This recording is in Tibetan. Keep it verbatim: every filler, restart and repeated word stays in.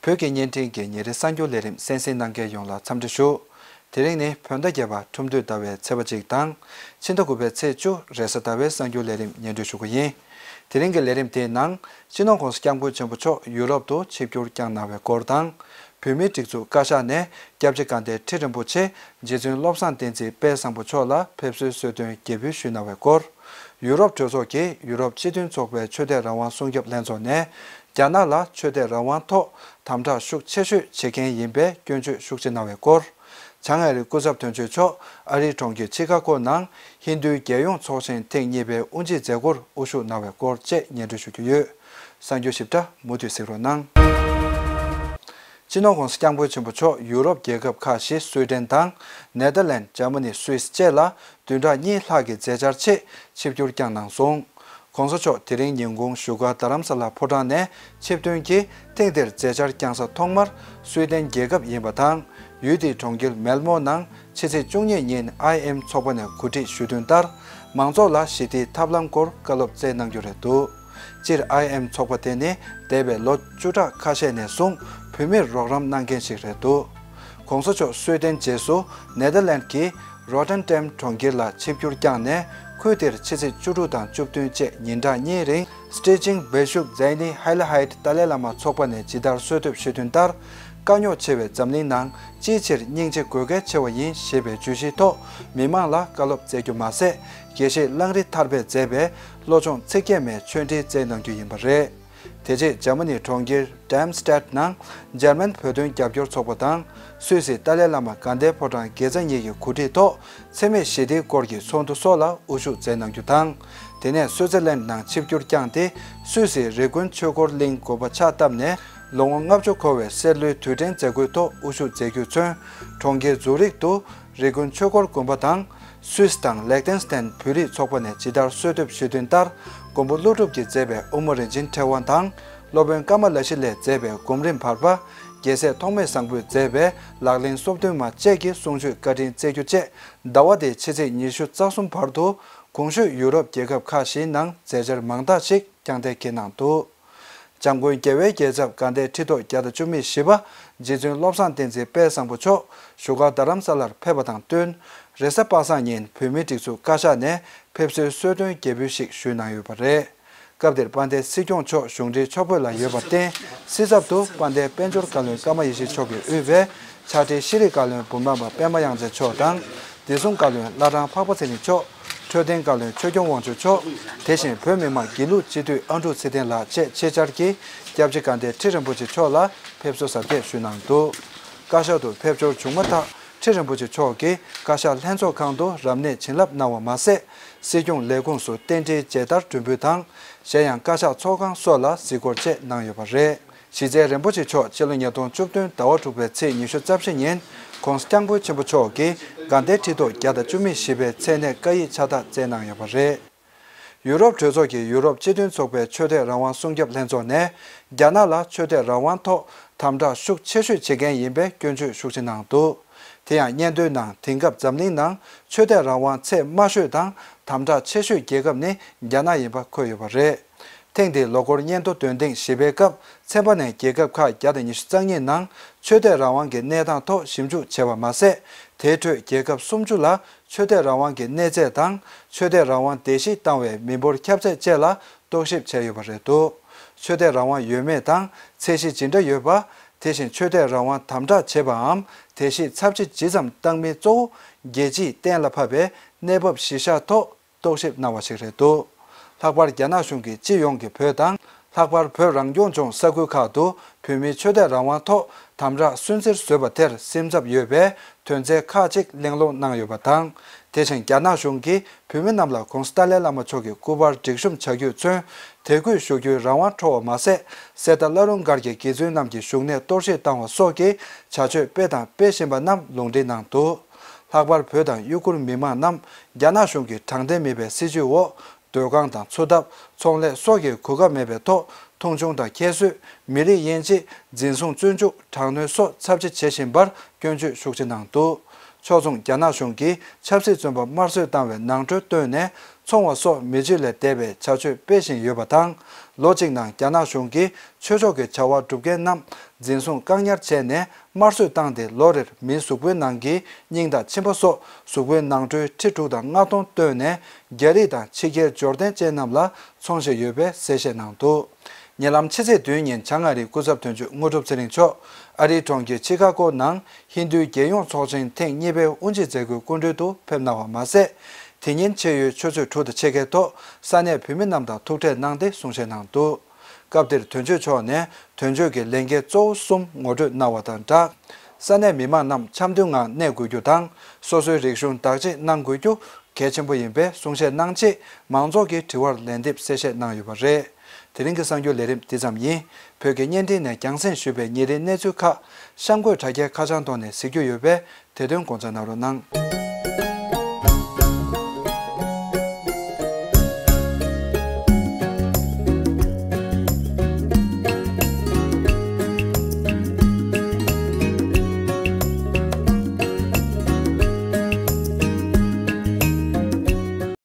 བོད་ཀྱི་བརྙན་འཕྲིན་གྱི་ཉིན་རེའི་གསར་འགྱུར་ལས་རིམ་གསན་གཟིགས་གནང་མཁན་ཡོངས་ལ་འཚམས་འདྲི་ཞུ། དེ་རིང་ནི་བོད་ཟླ་བརྒྱད་པ་ཁྲུམས་སྟོད་ཟླ་བའི་ཚེས་པ་གཅིག་དང་། ཕྱི་ཟླ་དགུ་པའི་ཚེས་བཅུ་རེས་གཟའ་ཟླ་བའི་གསར་འགྱུར་ལས་རིམ་སྙན་སྒྲོན་ཞུ་གི་ཡིན། དེ་རིང་གི་ལས་རིམ་དེའི་ནང་། སྤྱི་ནོར་༸གོང་ས་༸སྐྱབས་མགོན་ཆེན་པོ་མཆོག་ཡུ་རོབ་ཏུ་ཆིབས་བསྒྱུར་བསྐྱངས་གནང་བའི་སྐོར་དང་། བོད་མིའི་སྒྲིག་འཛུགས་བཀའ་ཤག་ནས་སྐྱབས་རྗེ་དགའ་ལྡན་ཁྲི་རིན་པོ་ཆེ་རྗེ་བཙུན་བློ་བཟང་བསྟན་འཛིན་དཔལ་བཟང་པོ་མཆོག་ལ་ཕེབས་བསུའི་གསོལ་སྟོན་རྒྱས་འབུལ་ཞུས་གནང་བའི་སྐོར། ཡུ་རོབ་གྲོས་ཚོགས་ཀྱི་ཡུ་རོབ་སྤྱི་མཐུན་ཚོགས་པའི་ཆོས་དད་རང་དབང་སྲུང་སྐྱོབ་ལྷན་ཚོགས་ནས་རྒྱ་ནག་ལ་ཆོས་དད་རང་དབང་ཐོག་དམ་དྲག་ཤུགས་ཆེ་ཤོས་བྱེད་མཁན་ཡིན་པའི་སྐྱོན་བརྗོད་ཤུགས་ཆེ་གནང་བའི་སྐོར། བྱང་ཨ་རིའི་སྐུ་ཚབ་དོན་གཅོད་མཆོག་ཨ་རིའི་གྲོང་ཁྱེར་ཆི་ཀ་གོ་ནང་ཧིན་རྡུའི་རྒྱལ་ཡོངས་ཚོགས་ཆེན་ཐེངས་གཉིས་པའི་དབུ་འབྱེད་མཛད་སྒོར་དབུ་བཞུགས་གནང་བའི་སྐོར་བཅས་སྙན་སྒྲོན་ཞུ་རྒྱུ་ཡོད། གསར་འགྱུར་ཞིབ་ཕྲ་མུ་མཐུད་གཟིགས་རོགས་གནང་། སྤྱི་ནོར་༸གོང་ས་༸སྐྱབས་མགོན་ཆེན་པོ་མཆོག་ཡུ་རོབ་རྒྱལ་ཁབ་ཁག་བཞི་སུའེ་ཏེན་དང་ནེ་དར་ལེནཌ། འཇར་མ་ནི། སུད་སི་བཅས་ལ་བདུན་ཕྲག་གཉིས་ལྷག་གི་མཛད་འཆར་ཆེད་ཆིབས་བསྒྱུར་བསྐྱངས་གནང་སོང་། ༸གོང་ས་མཆོག་དེ་རིང་ཉིན་གུང་བཞུགས་སྒར་རྡ་རམ་ས་ལ་ཕོ་བྲང་ནས་ཆིབས་ཐོན་གྱིས་ཐེངས་འདིར་མཛད་འཆར་བསྐྱངས་ས་ཐོག་མར་སུའེ་ཏེན་རྒྱལ་ཁབ་ཡིན་པ་དང་། ཡུལ་དེའི་གྲོང་ཁྱེར་མེལ་མོ་ནང་ཕྱི་ཚེས་བཅུ་གཉིས་ཉིན་ཨའི་ཨེམ་ཚོགས་པ་ནས་གོ་སྒྲིག་ཞུས་དོན་ལྟར། མང་ཚོགས་ལ་ཞི་བདེའི་ཐབས་ལམ་སྐོར་བཀའ་སློབ་སྩལ་གནང་རྒྱུ་རེད་འདུག་སྤྱིར་ཨའི་ཨེམ་ཚོགས་པ་དེ་ནི་འདས་པའི་ལོ་བཅུ་ཕྲག་ཁ་ཤས་ནས་བཟུང་བོད་མིར་རོགས་རམ་གནང་མཁན་ཞིག་རེད་འདུག ༸གོང་ས་མཆོག་སུའེ་ཏེན་རྗེས་སུ་ནེ་དར་ལེནཌ་གྱི་རོ་ཊར་ཌེམ་གྲོང་ཁྱེར་ལ་ཆིབས་བསྒྱུར་བསྐྱངས་ནས། ཁུལ་དེར་ཕྱི་ཚེས་བཅུ་དྲུག་དང་བཅུ་བདུན་བཅས་ཉིན་གྲངས་གཉིས་རིང་། Stichting Beishuk Zeini Heiligkeit ཏཱ་ལའི་བླ་མ་ཚོགས་པ་ནས་ཇི་ལྟར་གསོལ་འདེབས་ཞུས་དོན་ལྟར། དཀའ་རྙོག་ཆེ་བའི་འཛམ་གླིང་ནང་ཅིའི་ཕྱིར་སྙིང་རྗེ་དགོས་གལ་ཆེ་བ་ཡིན་ཞེས་པའི་བརྗོད་གཞིའི་ཐོག་མི་མང་ལ་བཀའ་སློབ་སྩལ་རྒྱུ་མ་ཟད། དགེ་བཤེས་གླང་རི་ཐར་པས་མཛད་པའི་བློ་སྦྱོང་ཚིག་བརྒྱད་མའི་ཆོས་འབྲེལ་སྩལ་གནང་རྒྱུ་ཡིན་པ་རེད། དེ་རྗེས་འཇར་མ་ནིའི་གྲོང་ཁྱེར་Darmstadt ནང་འཇར་མན་བོད་དོན་རྒྱབ་སྐྱོར་ཚོགས་པ་དང་སུད་སིའི་ཏཱ་ལའི་བླ་མ་དགའ་ལྡན་ཕོ་བྲང་དགེ་རྩ་གཉིས་ཀྱི་གོ་སྒྲིག་ཐོག་འཚེ་མེད་ཞི་བདེའི་སྐོར་གྱི་ཚོགས་འདུ་སོགས་ལ་དབུ་བཞུགས་མཛད་གནང་རྒྱུ་དང་། དེ་ནས་སུའུ་ཙེར་ལན་ནང་ཆིབས་བསྒྱུར་བསྐྱངས་ཏེ། སུད་སིའི་རི་ཀོན་ཆོས་འཁོར་གླིང་དགོན་པ་ཕྱག་བཏབ་ནས་ལོ་ངོ་ལྔ་བཅུ་འཁོར་བའི་སྲས་ལྷུའི་དུས་དྲན་མཛད་སྒོའི་ཐོག་དབུ་བཞུགས་མཛད་རྒྱུས་མཚོན། གྲོང་ཁྱེར་ཛུ་རིག་ཏུ་རི་ཀོན་ཆོས་འཁོར་དགོན་པ་དང་། སུད་སི་དང་ལེག་ཏེན་སི་ཏན་བོད་རིགས་ཚོགས་པ་ནས་ཇི་ལྟར་གསོལ་འདེབས་ཞུས་དོན་ལྟར། མགོན་པོ་ཀླུ་སྒྲུབ་ཀྱིས་མཛད་པའི་དབུ་མ་རིན་ཆེན་ཕྲེང་བ་དང་། སློབ་དཔོན་ཀ་མ་ལ་ཤཱི་ལས་མཛད་པའི་སྒོམ་རིམ་བར་པ། རྒྱལ་སྲས་ཐོགས་མེད་བཟང་པོས་མཛད་པའི་ལག་ལེན་སོ་བདུན་མ་བཅས་ཀྱི་གསུང་ཆོས་བཀའ་དྲིན་སྩལ་རྒྱུ་བཅས། ཟླ་བ་འདིའི་ཕྱི་ཚེས་ཉི་ཤུ་རྩ་གསུམ་བར་དུ་གོང་ཞུས་ཡུ་རོབ་རྒྱལ་ཁབ་ཁག་བཞིའི་ནང་མཛད་འཆར་མང་དག་ཞིག་རྒྱང་བསྒྲགས་འཁེལ་གནང་འདུག་འཇམ་མགོན་རྒྱལ་བའི་རྒྱལ་ཚབ་དགའ་ལྡན་ཁྲི་ཐོག་བརྒྱ་དང་བཅུ་མེད་བཞི་པ་རྗེ་བཙུན་བློ་བཟང་བསྟན་འཛིན་དཔལ་བཟང་པོ་མཆོག་བཞུགས་སྒར་རྡ་རམ་ས་ལར་ཕེབས་པ་དང་བསྟུན། རེས་གཟའ་པ་སངས་ཉིན་བོད་མིའི་སྒྲིག་འཛུགས་བཀའ་ཤག་ནས་ཕེབས་བསུའི་གསོལ་སྟོན་རྒྱས་འབུལ་ཞིག་ཞུས་གནང་ཡོད་པ་རེད། སྐབས་དེར་དཔལ་ལྡན་སྲིད་སྐྱོང་མཆོག་གཞུང་འབྲེལ་ཕྱོགས་བོད་ལ་ཡོད་པར་བརྟེན། སྲིད་ཚབ་ཏུ་དཔལ་ལྡན་དཔལ་འབྱོར་བཀའ་བློན་ཀརྨ་ཡེ་ཤེས་མཆོག་གིས་དབུས་པའི་ཕྱག་སྦྲེལ་ཤེས་རིག་བཀའ་བློན་འབུམ་རམས་པ་པད་མ་དབྱངས་མཚན་མཆོག་དང་། བདེ་སྲུང་བཀའ་བློན་བླ་བྲང་འཕགས་པ་ཚེ་རིང་མཆོག་འཕྲོད་བསྟེན་བཀའ་བློན་ཆོས་སྐྱོང་དབང་ཕྱུག་མཆོག་དེ་བཞིན་བོད་མི་མང་དགེ་ལུགས་སྤྱི་འཐུས་ཨ་འབྲུག་ཚེ་བརྟན་ལགས་བཅས་ཆེད་བཅར་གྱིས་སྐྱབས་རྗེ་དགའ་ལྡན་ཁྲི་རིན་པོ་ཆེ་མཆོག་ལ་ཕེབས་བསུ་གཟབ་རྒྱས་ཞུས་གནང་འདུག་བཀའ་ཤག་ཏུ་ཕེབས་འབྱོར་བྱུང་མ་ཐག་ཁྲི་རིན་པོ་ཆེ་མཆོག་གིས་བཀའ་ཤག་ལྷན་ཚོགས་ཁང་དུ་རབ་གནས་བྱིན་རླབས་གནང་བ་མ་ཟད། སྲིད་སྐྱོང་ལས་ཁུངས་སུ་རྟེན་འབྲེལ་མཇལ་དར་སྒྲོན་འབུལ་དང་། གཞན་ཡང་བཀའ་ཤག་ཚོགས་ཁང་སོགས་ལ་གཟིགས་སྐོར་བཅས་གནང་ཡོད་པ་རེད། གཞི་རྩའི་རིན་པོ་ཆེ་མཆོག་སྤྱི་ལོ་ཉིས་སྟོང་བཅུ་བདུན་ཟླ་བ་དྲུག་པའི་ཚེས་ཉི་ཤུ་རྩ་བཞི་ཉིན་༸གོང་ས་༸སྐྱབས་མགོན་ཆེན་པོ་མཆོག་གིས་དགའ་ལྡན་ཁྲི་ཐོག་བརྒྱ་དང་བཅུ་མེད་བཞི་པའི་མཚན་གནས་བཀའ་ཡིག་ཕྱག་རྟགས་བསྩལ་གནང་ཡོད་པ་རེད། ཡུ་རོབ་གྲོས་ཚོགས་ཀྱི་ཡུ་རོབ་སྤྱི་མཐུན་ཚོགས་པའི་ཆོས་དད་རང་དབང་སྲུང་སྐྱོབ་ལྷན་ཚོགས་ནས་རྒྱ་ནག་ལ་ཆོས་དད་རང་དབང་ཐོག་དམ་དྲག་ཤུགས་ཆེ་ཤོས་བྱེད་མཁན་ཡིན་པའི་སྐྱོན་བརྗོད་ཤུགས་ཆེ་གནང་འདུག་དེ་ཡང་སྙན་ཐོའི་ནང་དེང་སྐབས་འཛམ་གླིང་ནང་ཆོས་དད་རང་དབང་ཚད་དམའ་ཤོས་དང་དམ་དྲག་ཆེ་ཤོས་རྒྱལ་ཁབ་ནི་རྒྱ་ནག་ཡིན་པ་འཁོད་ཡོད་པ་རེད། ཐེངས་འདིའི་ལོ་འཁོར་སྙན་ཐོ་འདོན་ཐེངས་བཞི་པའི་སྐབས་ཚན་པ་ནས་རྒྱལ་ཁབ་ཁག་བརྒྱ་དང་ཉི་ཤུ་རྩ་གཉིས་ནང་ཆོས་དད་རང་དབང་གི་གནས་སྟངས་ཐོག་ཞིབ་འཇུག་བྱས་པ་མ་ཟད། དེའི་ཁྲོད་རྒྱལ་ཁབ་སུམ་ཅུ་ལ་ཆོས་དད་རང་དབང་གི་གནས་ཚད་དང་ཆོས་དད་རང་དབང་བརྡལ་བཤིག་བཏང་བའི་མི་འབོར་ཁྱབ་ཚད་བཅས་ལ་རྟོག་ཞིབ་བྱས་ཡོད་པ་རེད་འདུག་ཆོས་དད་རང་དབང་ཡོད་མེད་དང་ཚད་གཞི་ཇི་འདྲ་ཡོད་པ། དེ་བཞིན་ཆོས་དད་རང་དབང་དམ་དྲག་བྱེད་པའམ་བརྡལ་བཤིག་ཚབས་ཆེ་ཇི་ཙམ་བཏང་མིན་གཙོ་བོ་རྒྱལ་སྤྱིས་གཏན་ལ་ཕབ་པའི་གནས་བབ་གཞི་བཞག་ཐོག་རྟོག་ཞིབ་གནང་བ་ཞིག་རེད་འདུག་ལྷག་པར་རྒྱ་ནག་གཞུང་གིས་སྤྱི་ཡོངས་ཀྱི་བོད་དང་། ལྷག་པར་བོད་རང་སྐྱོང་ལྗོངས་ས་ཁུལ་ཁག་ཏུ་བོད་མིའི་ཆོས་དད་རང་དབང་ཐོག་དམ་དྲག་སུན་གཙེར་བཟོས་པ་དེར་སེམས་འཚབ་ཡོད་པའི་དོན་ཚན་ཁག་ཅིག་གླེང་སློང་གནང་ཡོད་པ་དང་། དེ་བཞིན་རྒྱ་ནག་གཞུང་གིས་བོད་མི་རྣམས་ལ་༸གོང་ས་ཏཱ་ལའི་བླ་མ་མཆོག་གི་སྐུ་པར་སྒྲིག་གཤོམ་བྱ་རྒྱུས་མཚོན། དད་གུས་ཞུ་རྒྱུའི་རང་དབང་འཕྲོག་པ་མ་ཟད། གསེར་རྟ་བླ་རུང་སྒར་གྱི་དགེ་བཙུན་རྣམས་ཀྱི་བཞུགས་གནས་གཏོར་བཤིག་བཏང་བ་སོགས་ཀྱི་བྱ་སྤྱོད་སྤེལ་དང་སྤེལ་བཞིན་པ་རྣམས་ལུང་འདྲེན་གནང་འདུག་ལྷག་པར་བོད་དང་ཡུ་གུར་མི་མང་རྣམས་རྒྱ་ནག་གཞུང་གི་དྲང་བདེན་མེད་པའི་སྲིད་བྱུས་འོག་སྡོད་ཁང་དང་འཚོ་ཐབས། ཚོང་ལས་སོགས་ཀྱི་གོ་སྐབས་མེད་པའི་ཐོག་མཐོང་ཆུང་དང་ཁྱད་གསོད། མི་རིགས་དབྱེ་འབྱེད། འཛིན་བཟུང་བཙོན་འཇུག་དྲག་གནོན་སོགས་ཚབས་ཆེ་བྱེད་བཞིན་པར་སྐྱོན་བརྗོད་ཤུགས་ཆེ་གནང་འདུག་ཕྱོགས་མཚུངས་རྒྱ་ནག་གཞུང་གིས་ཆབ་སྲིད་བཙོན་པ་དམར་གསོད་བཏང་བའི་ནང་ཁྲོལ་བཏོན་ནས། འཚོང་བ་སོགས་མི་སྤྱོད་ལས་འདས་པའི་བྱ་སྤྱོད་སྤེལ་བཞིན་ཡོད་པ་དང་། ལོ་གཅིག་ནང་རྒྱ་ནག་གཞུང་གིས་ཆོས་ཕྱོགས་ཀྱི་བྱ་བ་སྒྲུབ་མཁན་རྣམས་འཛིན་བཟུང་བཀག་ཉར་བྱས་ནས་དམར་གསོད་བཏང་སྟེ། ལོ་རེར་མིའི་གཟུགས་པོའི་ནང་གི་སྙིང་དང་མཆིན་པ་སོགས་གཟུགས་པོའི་ནང་ཁྲོལ་ཁྲི་དྲུག་དང་ལྔ་སྟོང་བཏོན་ནས། རྒྱ་རིགས་དང་ཕྱི་རྒྱལ་འབྱོར་ལྡན་ཅན་རྣམས་ལ་འཚོང་བཞིན་ཡོད་པའི་གསལ་བཤད་གནང་འདུག་ཉེ་ལམ་ཕྱི་ཚེས་བདུན་ཉིན་བྱང་ཨ་རིའི་སྐུ་ཚབ་དོན་གཅོད་དངོས་གྲུབ་ཚེ་རིང་མཆོག་ཨ་རིའི་གྲོང་ཁྱེར་ཆི་ཁ་གོ་ནང་ཧིན་རྡུའི་རྒྱལ་ཡོངས་ཚོགས་ཆེན་ཐེངས་གཉིས་པའི་དབུ་འབྱེད་མཛད་སྒོའི་སྐུ་མགྲོན་དུ་ཕེབས་གནང་བ་མ་ཟད། དེ་ཉིན་ཆེས་ཡོད་ཆུ་ཚོད་དྲུག་དང་ཕྱེད་ཀའི་ཐོག་ས་གནས་བོད་མི་རྣམས་དང་ཐུག་འཕྲད་གནང་སྟེ་གསུང་བཤད་གནང་འདུག་སྐབས་དེར་དོན་གཅོད་མཆོག་ནས་དོན་གཅོད་ཀྱི་ལས་འགན་གཙོ་བོ་གསུམ་ངོ་སྤྲོད་གནང་བ་དང་སྦྲགས། ས་གནས་མི་མང་རྣམས་འཆམ་མཐུན་ངང་གནས་དགོས་རྒྱུ་དང་། སོ་སོའི་རིག་གཞུང་བདག་གཅེས་གནང་དགོས་རྒྱུ་གལ་ཆེན་པོ་ཡིན་པའི་གསུང་བཤད་གནང་རྗེས། མང་ཚོགས་ཀྱི་དྲི་བར་ལན་འདེབས་གསལ་བཤད་གནང་ཡོད་པ་རེད། དེ་རིང་གི་གསར་འགྱུར་ལས་རིམ་འདི་ཙམ་ཡིན། བོད་ཀྱི་བརྙན་འཕྲིན་ནས་རྒྱང་སྲིང་ཞུས་པའི་ཉིན་རེའི་གནས་ཚུལ་ཁག་གཤམ་འཁོད་དྲ་རྒྱའི་ཁ་བྱང་ཐོག་ནས་གཟིགས་རྒྱུ་ཡོད་པས། དེ་དོན་དགོངས་འཇགས་གནང་རོགས་གནང་།